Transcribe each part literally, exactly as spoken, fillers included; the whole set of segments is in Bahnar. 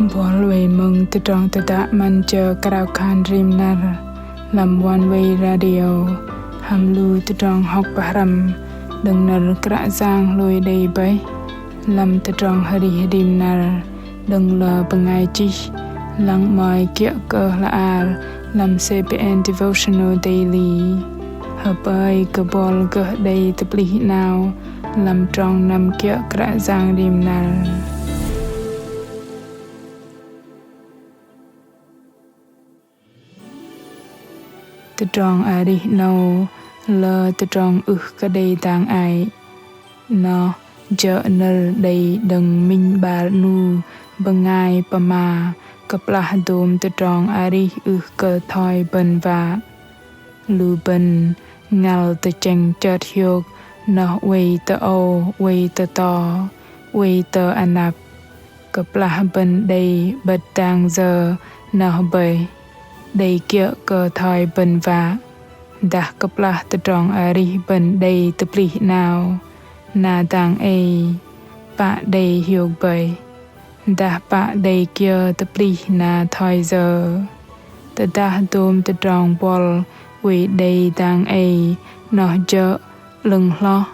Buăl oei mơ̆ng tơdrong tơdă 'Măn Jơ Krao Khan Rim Năr lăm One Way Radio hăm lu tơdrong hŏk pơhrăm đơ̆ng nơ̆r Kră Yang hlôi đei bơih lăm tơdrong arih rim năr đơ̆ng lơ bơngai chih. Lăng 'mơ̆i kiơ̆ kơ hla bơar lăm C B N Devotional Daily. Hơpơi kơ buăl gơh đei tơplih 'nao lăm trong năm kiơ̆ Kră Yang rim năr. Tơdrong arih 'nâu lơ tơdrong ưh kơ đei dang ei. Noh jơ̆ nơ̆r đei đơ̆ng minh 'bar 'nu bơngai pơma kơplah dôm tơdrong arih ưh kơ thoi bơ̆n wă. Lu bơ̆n ngăl tơchĕng chơt hiôk noh oei tơ âu, oei tơ to, oei tơ anăp. Kơplah bơ̆n đei 'bơ̆t dang yơ noh bơih, đei kiơ̆ kơ thoi bơ̆n wă. Dah kơplah tơdrong arih bơ̆n đei tơplih 'nao, na dang ei pă đei hiôk bơih. Dah pă đei kiơ tơplih na thoi yơ. Tơdah dôm tơdrong buăl oei đei dang ei noh jơ̆ 'lơ̆ng hloh,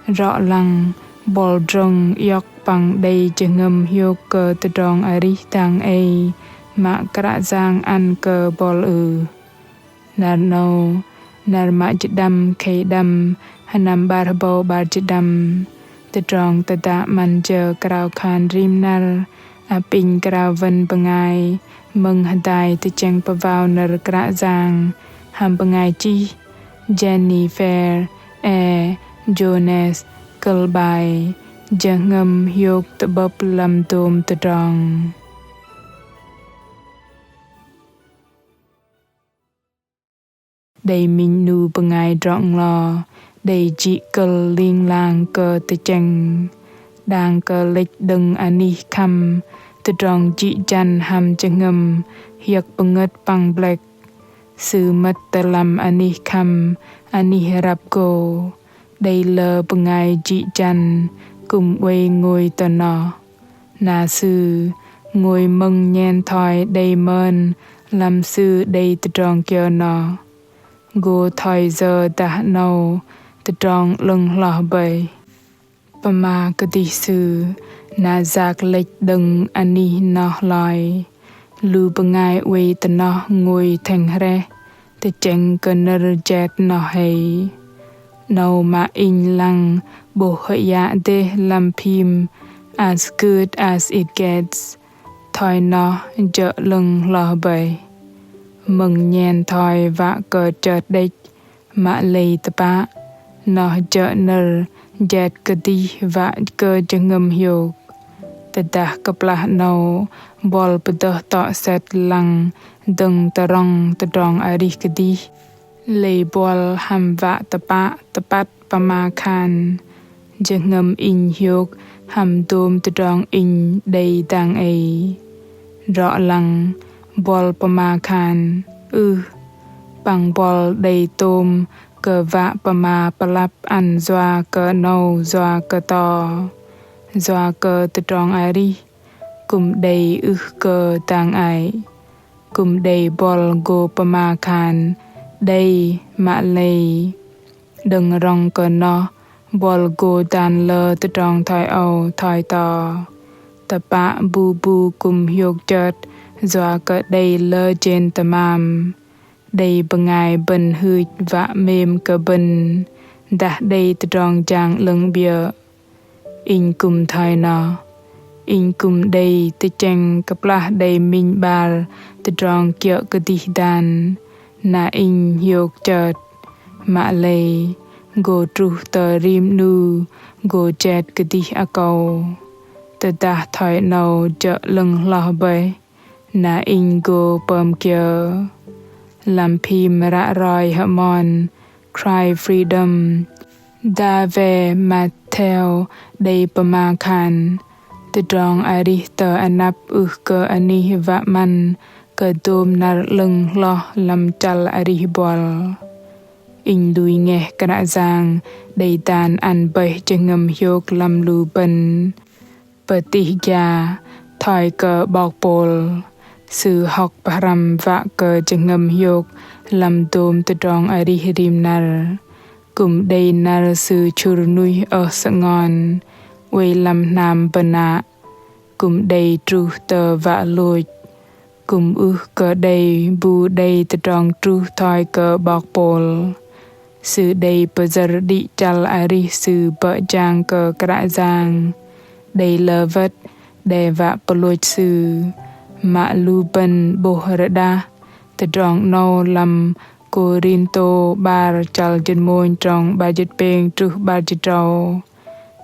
rŏ lăng buăl drơ̆ng iŏk păng đei jơhngơ̆m hiôk kơ tơdrong arih dang ei mă Kră Yang ăn kơ buăl ưh. Năr 'nâu, năr mă jĭt đăm khei đăm, sơnăm 'bar hơbâu 'bar jĭt đăm. Tơdrong tơdă 'Măn Jơ Krao Khan Rim Năr apinh krao wơ̆n bơngai mơ̆ng hơdai tơchĕng pơwao nơ̆r Kră Yang hăm bơngai chih Jennifer E. Jones, kơ̆l 'bai Jơhngơ̆m hiôk tơ'bơ̆p lăm dôm tơdrong. Đei minh 'nu bơngai drŏ-nglo đei jĭ kơ̆l ling lang kơ tơchĕng. Đang kơ lĕch đơ̆ng anih khăm tơdrong jĭ jăn hăm jơhngơ̆m hiơ̆k pơngơ̆t păng blĕk. Sư mơ̆t tơ lăm anih khăm, anih răp gô. Đei lơ bơngai jĭ jăn kư̆m oei ngôi tơ noh. Na sư ngôi mơ̆ng nhen thoi đei mơn lăm sư đei tơdrong kiơ noh. Gô thoi yơ dah 'nâu tơdrong 'lơ̆ng hloh bơih. Pơma kơdih sư na yak lĕch đơ̆ng anih noh loi. Lu bơngai oei tơ noh ngôi thĕng hrĕh tơchĕng kơ nơ̆r jet noh hei. 'Nâu mă inh lăng 'bôh hơyă dêh lăm phim As Good As It Gets. Thoi noh jơ̆ 'lơ̆ng hloh bơih. Mơ̆ng nhen thoi wă kơ chơt đĕch, mă lei tơpă, noh jơ̆ nơ̆r jet kơdih wă kơ jơhngơ̆m hiôk. Tơdah kơplah 'nâu buăl pơdơh tŏ sĕt lăng dơ̆ng tơrŏng tơdrong arih kơdih. Lei buăl hăm wă tơpă tơpăt pơma khan. Jơhngơ̆m inh hiôk hăm dôm tơdrong inh đei dang ei. Rŏ lăng buăl pơma khan, ưh. Păng buăl đei tôm kơ wă pơma pơlăp ăn yua kơ 'nâu yua kơ to. Yua kơ tơdrong arih kư̆m đei ưh kơ dang ei. Kư̆m đei buăl gô pơma khan đei mă lei. Đơ̆ng rŏng kơ noh buăl gô dan lơ tơdrong thoi âu thoi to. Tơpă bu bu kư̆m hiôk chơt yua kơ đei lơ jên tơmam. Đei bơngai bơ̆n hưch wă 'mêm kơ bơ̆n dah đei tơdrong jang 'lơ̆ng 'biơ̆. Inh kư̆m thoi noh. Inh kư̆m đei tơchĕng kơplah đei minh 'bar tơdrong kiơ̆ kơdih dan. Na inh hiôk chơt. Mă lei, gô truh tơ rim 'nu, gô jet kơdih akâu. Tơdah thoi 'nâu jơ̆ 'lơ̆ng hloh bơih. Na inh gô pơm kiơ. Lăm phim ră roi hơmon Cry Freedom, Dave Matthew đei pơma khan. Tơdrong arih tơ anăp ưh kơ anih wă 'măn kơ dôm năr 'lơ̆ng hloh lăm chăl arih buăl. Inh lui ngeh Kră Yang đei dan ăn bơih jơhngơ̆m hiôk lăm lu bơ̆n. Pơtih gia, Thoi kơ 'bok Pôl, sư hŏk pơhrăm wă kơ jơhngơ̆m hiôk lăm dôm tơdrong arih rim năr, kư̆m đei năr sư chŭr nuih ơh sơngon, oei lăm hnam bơnă, kư̆m đei truh tơ wă lôch. Kư̆m ưh kơ đei bu đei tơdrong truh thoi kơ 'bok Pôl. Sư đei pơyơ̆r đĭ chăl arih sư bơ̆ jang kơ Kră Yang, đei lơ wơ̆t đe wă pơlôch sư. Mă lu bơ̆n 'bôh rơđah tơdrong 'nâu lăm Kôrintô 'bar chăl jĭt mônh trong 'bar jĭt pêng truh 'bar jĭt tơdrâu.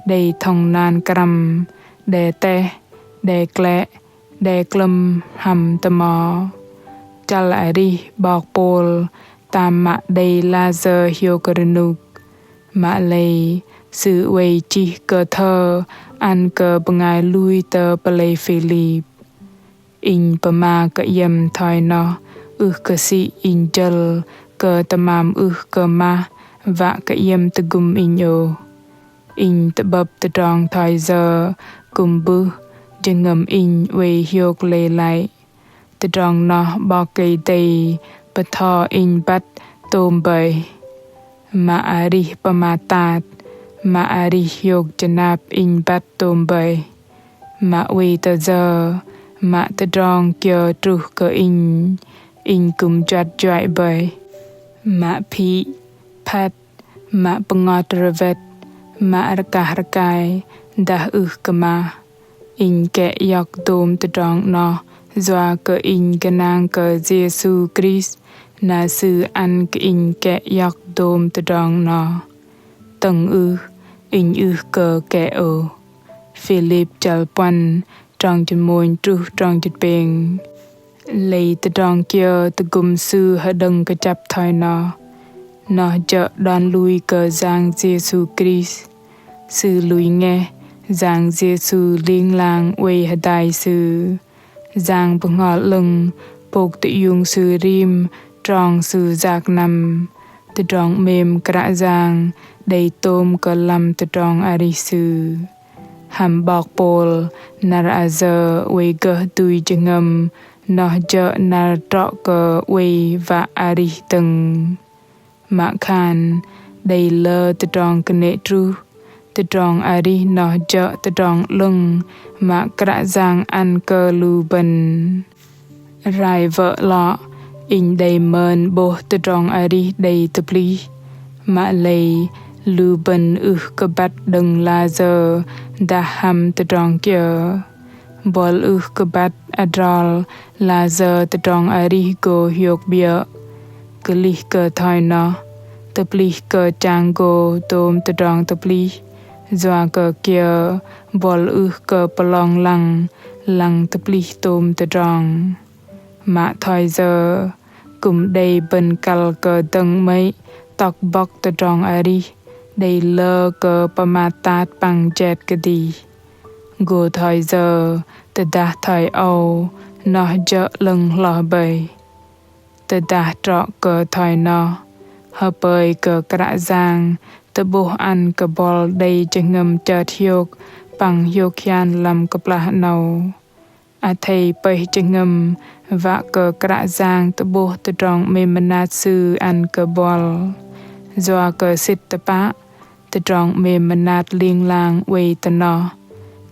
Đei thŏng nan krăm, đe teh, đe klĕ, đe klơ̆m hăm tơmo. Chăl arih 'bok Pôl tam mă đei layơ hiôk rơnŭk. Mă lei sư oei chih kơ thơ ăn kơ bơngai lui tơ pơlei Philip. Inh pơma kơ iĕm thoi noh, ưh kơ sĭ inh jơ̆l kơ tơmam ưh kơ mah wă kơ iĕm tơgŭm inh ôh. Inh tơ'bơ̆p tơdrong thoi yơ kư̆m bưh jơhngơ̆m inh oei hiôk lei lăi. Tơdrong noh 'Bok Kei-Dei bơtho inh băt tôm bơih. Mă arih pơmat tat, mă arih hiôk jơnap inh băt tôm bơih. Mă oei tơ yơ, mă tơdrong kiơ truh kơ inh, inh kư̆m juăt juăi bơih. Mă phĭ, phăt, mă pơngot rơwĕt, mă rơkah rơkai, dah ưh kơ mah. Inh kĕ iŏk dôm tơdrong 'noh, yua kơ inh gơnang kơ Yêsu Krist, na Sư ăn kơ inh kĕ iŏk dôm tơdrong 'noh. Tơ̆ng ưh, inh ưh kơ kĕ ôh. Philip chăl puăn, trong jĭt mônh truh trong jĭt pêng. Lei tơdrong kiơ tơgŭm sư hơđơ̆ng kơjăp thoi noh? Noh jơ̆ đon lui kơ Yang Yêsu Krist. Sư lui ngeh, Yang Yêsu ling lang oei hơdai sư. Yang Bơhngol 'Lơ̆ng pôk tơiung sư rim trong sư yak năm. Tơdrong 'mêm Kră Yang đei tôm kơ lăm tơdrong arih sư. Hăm 'bok Pôl, năr ayơ oei gơh dui jơhngơ̆m, noh jơ̆ năr trŏ kơ oei wă arih dơ̆ng. Mă khan, đei lơ tơdrong kơnê̆ truh, tơdrong arih noh jơ̆ tơdrong 'lơ̆ng mă Kră Yang ăn kơ lu bơ̆n. Rai wơ̆ lơ, inh đei mơn 'bôh tơdrong arih đei tơplih. Mă lei, lu bơ̆n ưh kơ băt đơ̆ng layơ dah hăm tơdrong kiơ. Buăl ưh kơ băt adrol layơ tơdrong arih gô hiôk 'biơ̆. Kơlih kơ thoi noh, tơplih kơ chang gô dôm tơdrong tơplih. Yua kơ kiơ, buăl ưh kơ pơlong lăng, lăng tơplih tôm tơdrong. Mă thoi yơ, kư̆m đei bơ̆n kăl kơ dơ̆ng 'mơ̆i tŏk bŏk tơdrong arih, đei lơ kơ pơmat tat păng jet kơdih. Gô thoi yơ, tơdah thoi âu, noh jơ̆ 'lơ̆ng hloh bơih. Tơdah trŏ kơ thoi noh, hơpơi kơ Kră Yang tơ'bôh ăn kơ buăl đei jơhngơ̆m chơt hiôk păng hiôk hian lăm kơplah 'nâu. Athei pơih jơhngơ̆m wă kơ Kră Yang tơ'bôh tơdrong 'mêm mơnat Sư ăn kơ buăl. Yua kơ sĭt tơpă, tơdrong 'mêm mơnat ling lang oei tơ noh.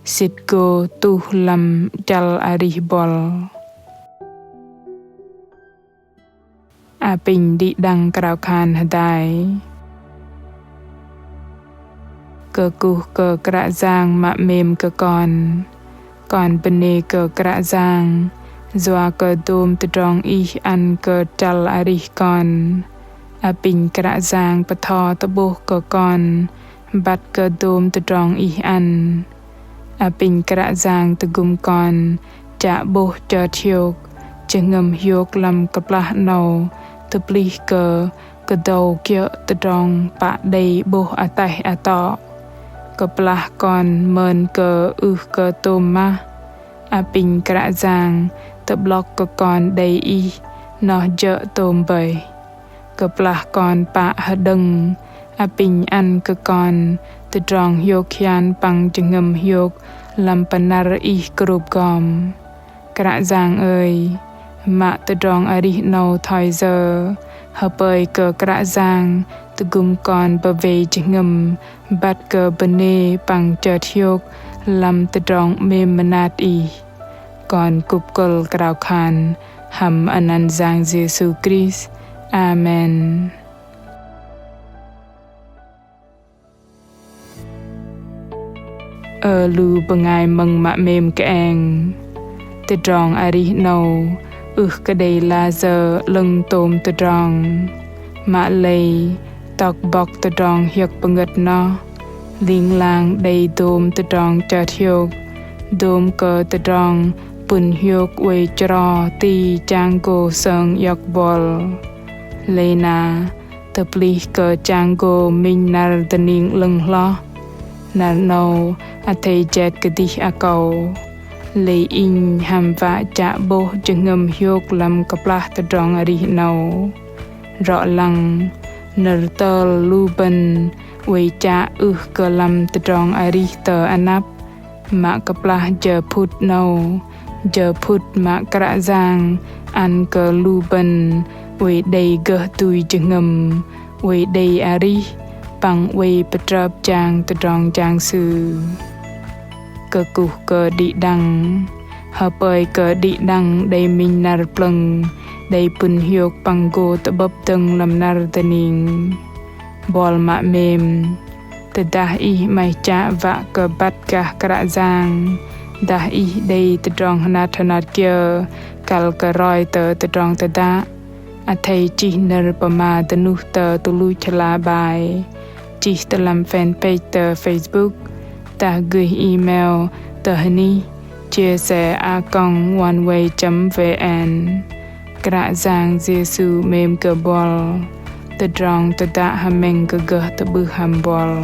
Sĭt gô tuh lăm chăl arih buăl. Apinh đĭ đăng krao khan hơdai. Kơkuh kơ Kră Yang mă 'mêm kơ kon. Kon bơnê kơ Kră Yang, yua kơ dôm tơdrong Ih ăn kơ chăl arih kon. Apinh Kră Yang bơtho tơ'bôh kơ kon, băt kơ dôm tơdrong Ih ăn. Apinh Kră Yang tơgŭm kon, chă 'bôh chơt hiôk, jơhngơ̆m hiôk lăm kơplah 'nâu, tơplih kơ kơdâu kiơ̆ tơdrong pă đei 'bôh ataih atŏ. Kơplah kon mơn kơ ưh kơ tôm mah, apinh Kră Yang tơ'blŏk kơ kon đei Ih noh jơ̆ tôm bơih. Kơplah kon pă hơđơ̆ng, apinh ăn kơ kon tơdrong hiôk hian păng jơhngơ̆m hiôk lăm pơnăr Ih krôp gom. Kră Yang ơi, mă tơdrong arih 'nâu thoi yơ, hơpơi kơ Kră Yang tơgŭm kon bơwei jơhngơ̆m băt kơ bơnê păng chơt hiôk lăm tơdrong 'mêm mơnat Ih. Kon kŭp kơ̆l krao khan hăm anăn Yang Yêsu Krist. Amen. Ơ lu bơngai mơ̆ng mă 'mêm kơeng. Tơdrong arih 'nâu ưh kơ đei layơ 'lơ̆ng tôm tơdrong. Mă lei tŏk bŏk tơdrong hiơ̆k pơngơ̆t noh, ling lang đei dôm tơdrong chơt hiôk, dôm kơ tơdrong pŭn hiôk oei chro ti chang gô sơng iŏk buăl. Lei na, tơplih kơ chang gô minh năr dơning 'lơ̆ng hloh. Năr 'nâu athei jet kơdih akâu. Lei inh hăm wă chă 'bôh jơhngơ̆m hiôk lăm kơplah tơdrong arih 'nâu. Rŏ lăng, nơ̆r tơl lu bơ̆n oei chă ưh kơ lăm tơdrong arih tơ anăp, mă kơplah jơ phŭt 'nâu, jơ phŭt mă Kră Yang ăn kơ lu bơ̆n oei đei gơh dui jơhngơ̆m, oei đei arih, păng oei pơtrơp jang tơdrong jang Sư. Kơkuh kơ đĭ đăng, hơpơi kơ đĭ đăng đei minh năr plơ̆ng, đei pŭn hiôk păng gô tơ'bơ̆p dơ̆ng lăm năr dơning. Buăl mă 'mêm, tơdah ih 'maih chă wă kơ băt gah Kră Yang, dah ih đei tơdrong hơnat hơnat kiơ kăl kơ roi tơ tơdrong tơdă, athei chih nơ̆r pơma dơnuh tơ tơluch hla bơar, chih tơ lăm fanpage tơ Facebook, dah gơih email tơ hơnih chia sẻ a còng oneway chấm vn. Kră Yang Yêsu 'mêm kơ buăl. Tơdrong tơdă hơmĕng kơ gơh tơ'bưh hăm buăl.